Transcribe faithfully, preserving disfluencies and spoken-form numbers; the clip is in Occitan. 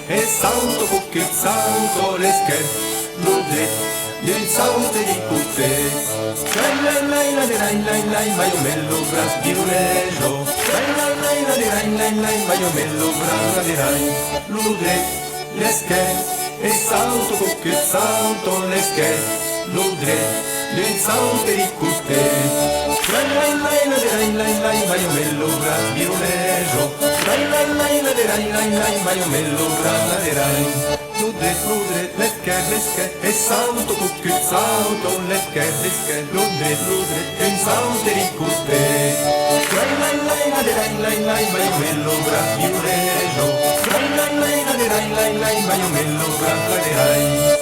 E sauta, cucut, sauta, l'esquèrp, lo dret, d'un saut e de costat. Lai, lai, lai, la de lai, lai, lai, mai o mens lo braç viroleja. Lai, lai, lai, la de lai, lai, lai, mai o mens lo braç, la de lai, lo dret, l'esquèrp, e sauta, cucut, sauta, l'esquèrp, lo dret, d'un saut e de costat. Lai, lai, lai, la de lai, lai, lai, mai o mens lo braç viroleja. Lai, lai, lai, la de lai, lai, lai, mai o mens lo braç, la de lai. Lo dret, lo dret, l'esquèrp, l'esquèrp, e sauta, cucut, sauta, l'esquèrp, l'esquèrp, lo dret, lo dret, un saut e de costat. Lai, lai, lai, la de lai, lai, lai, mai o mens lo braç viroleja. Lai, lai, lai, la de lai, lai, lai, mai o mens lo braç, la de lai.